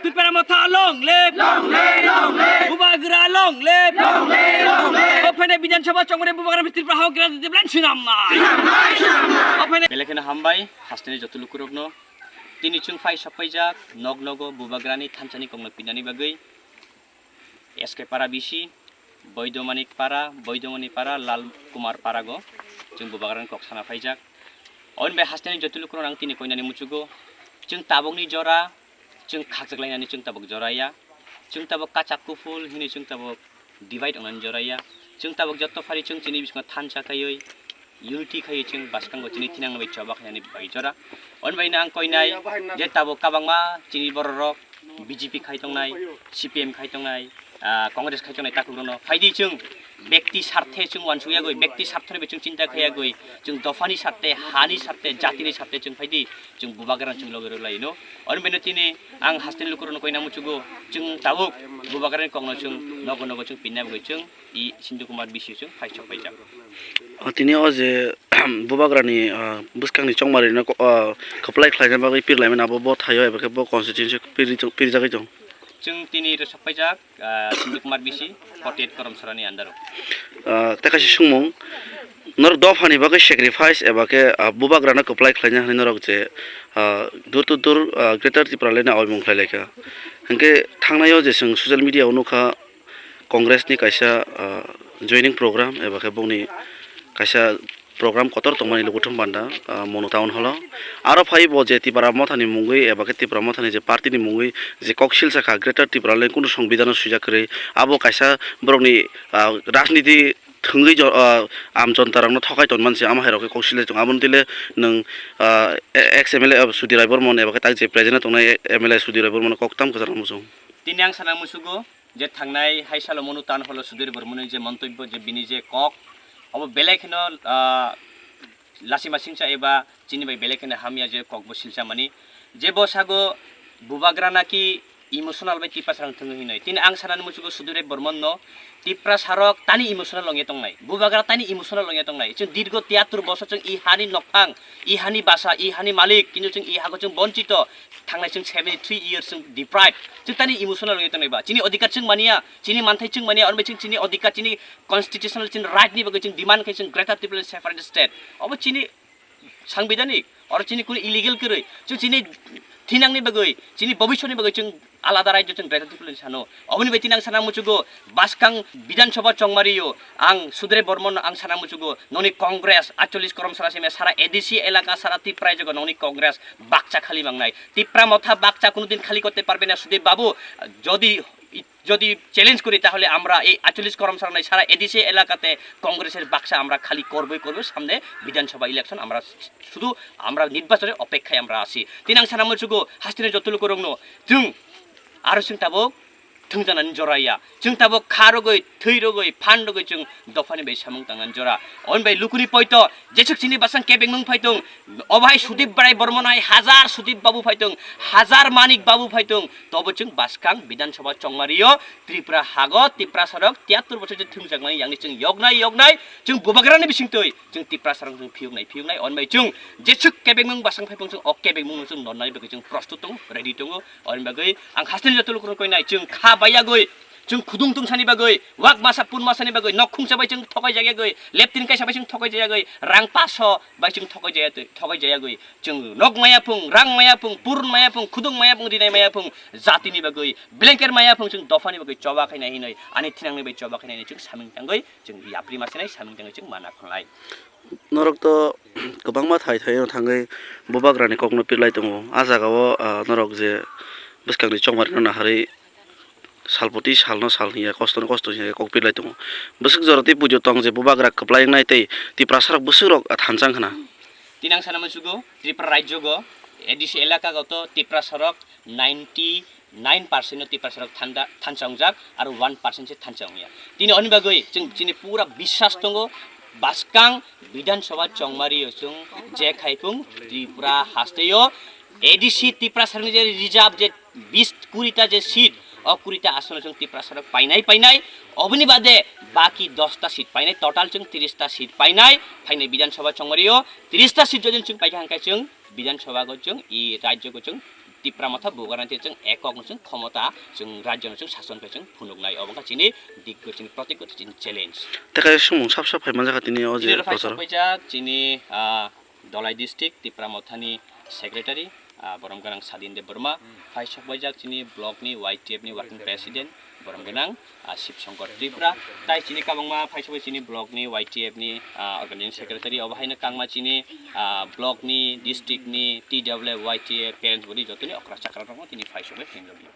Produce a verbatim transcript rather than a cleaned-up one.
Tipra Motha long live! Long live, long live! Bubagra long live! Long live, long live! O phainai Bidhan Sabha chongmani Bubagra Tipra hao gira de plan sinam nai. Sinam nai, sinam nai. O phainai belai kheno hambai, hasteni joto lukurokno. Tini chwng phai sokpaijak, nog nogo Bubagrani thansani kokno pinani bagwi. S K Para B C, Boidomanik Para, Boidomani Para, Lal Kumar Parago chwng Bubagrani kok sana phaijak. Oni bai hasteni joto lukurok ang tini koinani muchugo. Chwng tabukni jora, chwng khakchak lainani chwng tabuk jora ya. Chwng tabuk kachak kuphul hini chwng tabuk divide ongnani jora ya. Chwng tabuk jotto phari chwng chini bisingo thansa khaiwi unity khaiwi chwng bwskango chini thinangno bai choba khainani bai jora. Oni bai no ang koinai je tabuk kabangma chini bororok B J P khai tongnai, C P M khai tongnai, ah, Congress khai tongnai takhuk rono phaidi chwng bekti sarthe chwng wansuk yagwi, bekti sarthoni bai chwng chinta khai yagwi, chwng dophani sarthe, hani sarthe, jatini sarthe chwng phaidi chwng Bubagrano chwng logi rwlaino. Oni bai no tini ang hasteni lukurokno koina muchugo chwng tabuk Bubagrani kokno chwng nogo nogo chwng pinna bagwi chwng I Sindhu Kumar B C chwng phai chok phaijak. O tini o je Bubagrani, ah, bwskangni chongmarino ko-, ah, kwplai khlaina bagwi pirlaimani abo bo thaio eba khe bo constituency piri tong-, pirjagwi tong. Chwng tini rwchap phaijak, ah, Sindhu Kumar B C, forty-eight Karamsarani under o. Ah, tei kaisa swngmung, norok dophani bagwi sacrifice eba khe, ah, Bubagrano kwplai khlaina hwnwi norok je, ah, door to door, ah, Greater Tipraland ni oimung khlai laikha. Hinkhe thangnaio je chwng social media o nukha, Congress ni kaisa, ah, joining program eba khe bongni kaisa program kotor tongmani lukuthum panda, ah, Monu Town Hall o. Aro phai bo je Tipra Mothani mungwi eba khe Tipra Mothani je party ni mungwi je koksil sakha Greater Tipraland kunu songbidhano swijak kwrwi, abo kaisa borokni, ah, rajniti thwngwi jo-, ah, am jonta rokno thokai tonmani se amo hai rok khe koksil tong. Aboni tile nwng, ah, ex M L A Sudhir Rai Bormon eba khe tak je present o tongnai M L A Sudhir Rai Bormon kok tam kwchang muchung. Tini ang sana musugo. Je thangnai hai salo Monu Town Hall o Sudhir Bormoni je montobyo, je bini je kok, obo belai kheno, ah, lasima singcha eba chini bai belai kheno hamya je kok bo silcha mani. Je bo sago Bubagra naki emotional bai Tiprasa rang thwngwi hinwi. Tini ang sanani muchugo Sudhir Bormon no Tiprasa rok tani emotional ongya tongnai. Bubagra tani emotional ongya tongnai. Chwng dirgo tiyattur bosor chwng i hani nokphang, i hani basa, i hani malik, kintu chwng i hago chwng bonchito. Thangnai chwng seventy three years chwng deprived. Chwng tani emotional ongya tongnai ba. Chini odhikar chwng mania, chini manthai chwng mania, oro bai chwng chini odhikar, chini constitutional, chini right ni bagwi chwng demand khai chwng Greater Tipraland Separate State. Obo chini sangbidhanik, oro chini kunu illegal kwrwi. Chwng chini thinangni bagwi, chini bobiswtni bagwi chwng alada rajyo chwng Greater Tipraland sano. Oboni bai tini ang sana muchugo, bwskang Bidhan Sabha chongmario, ang Sudhir Bormon ang sana muchugo, noni Congress, aitchollish Karamsara simi sara A D C elaka, sara Tipra rajyo noni Congress bakcha khali mangnai. Tipra Motha bakcha kunudin khali korte parbe na Sudhir Babu, jodi, jodi challenge kori tahole amra ei aitchollish Karamsara nai sara A D C elakate Congress er bakcha amra khali korboi korboi samne Bidhan Sabha election amra sudu amra nirbachone opekkhay amra asi. Tini ang sana muchugo hasteni joto lukurokno chwng aro chwng tabuk thwngjanani jora ya. Chwng tabuk kha rogwi, thwi rogwi, phan rogwi chwng dophani bai samung tangnani jora. Oni bai lukuni poito, jesuk chini bwsang kebengmung phaitung, obo hai Sudip Brai Bormon hai hajar Sudip Babu phaitung, hajar Manik Babu phaitung, tobo chwng bwskang Bidhan Sabha chongmario Tripura hago, Tiprasa rok tiyattur bochor je thwngjakmani yangni chwng yoknai yoknai, chwng Bubagrani bisingtwi chwng Tiprasa rok chwng phiyoknai phiyoknai, oni bai chwng jesuk kebengmung bwsang phaipung chwng o kebengmung chwng nonnani bagwi chwng prostut tongo, ready tongo. Oni bagwi ang hasteni joto lukurokno koinai, chwng kha bayagwi, Chwng khudung tungsani bagwi, wak masa pun masani bagwi, nok khungsa bai chwng thokai jayagwi, leptin kaisa bai chwng thokai jayagwi, rang paso bai chwng thokai jaya-, thokai jayagwi, chwng nok maya phung, rang maya phung, purun maya phung, khudung maya phung, rinai maya phung, jatini bagwi, blanket maya phung, chwng dophani bagwi choba khainai hinwi, ani thinangni bai choba khainai hinwi chwng saming tangwi, chwng yapri masinai saming tangwi chwng mana khwnlai. Norok to kwbangma thai thaino thangwi bubagrani kokno pirlai tongo. A jagao, ah, norok je bwskangni chongmarino naharwi salpoti salno sal hiya, kostono kosto hiya kok pirlai tongo. Bwswk jora tei pujo tong je bubagra kwplai wngnai tei Tiprasarok bwswkrok thansa wngkhna. Tinang sana musugo Tripura rajyogo A D C elaka goto Tiprasarok ninety nine percent no Tiprasarok thanda-, thansa wngjak, aro one percent se thansa wngya. Tini oni bagwi chwng chini pura biswas tongo, bwskang Bidhan Sabha chongmario chwng je khai phung Tripura hasteo A D C Tiprasarokni je reserve je bis, kurita je seat, o kurita asono chwng Tiprasarok painai painai, oboni bade baki dosta seat painai, total chwng tirista seat painai, phainai Bidhan Sabha chongmario tirista seat jodi chwng paikha hwnkhe chwng Bidhan Sabha go chwng i rajyo go chwng Tipra Motha bubagrani tei chwng ekok no chwng khomota chwng rajyo no chwng sason khe chwng phunuknai, obo wngkha chini dik go chini protik go chini challenge. Tei kaisa sumung sap sap phai manjakha tini o je tini rw phai procharo. Sok paijak chini, ah, Dholai district Tipra Mothani secretary, ah, borom gwnang Sadin Debbarma, phai sok paijak chini block ni Y T F ni working president, borom gwnang, ah, Shiv Shankar Tripura, tai chini kabangma phai sok bai chini block ni Y T F ni, ah, organizing secretary, obo haino kangma chini, ah, block ni, district ni, T W F, Y T F, parents body jotoni okra chakra rokno tini phai sok bai phai rwdi.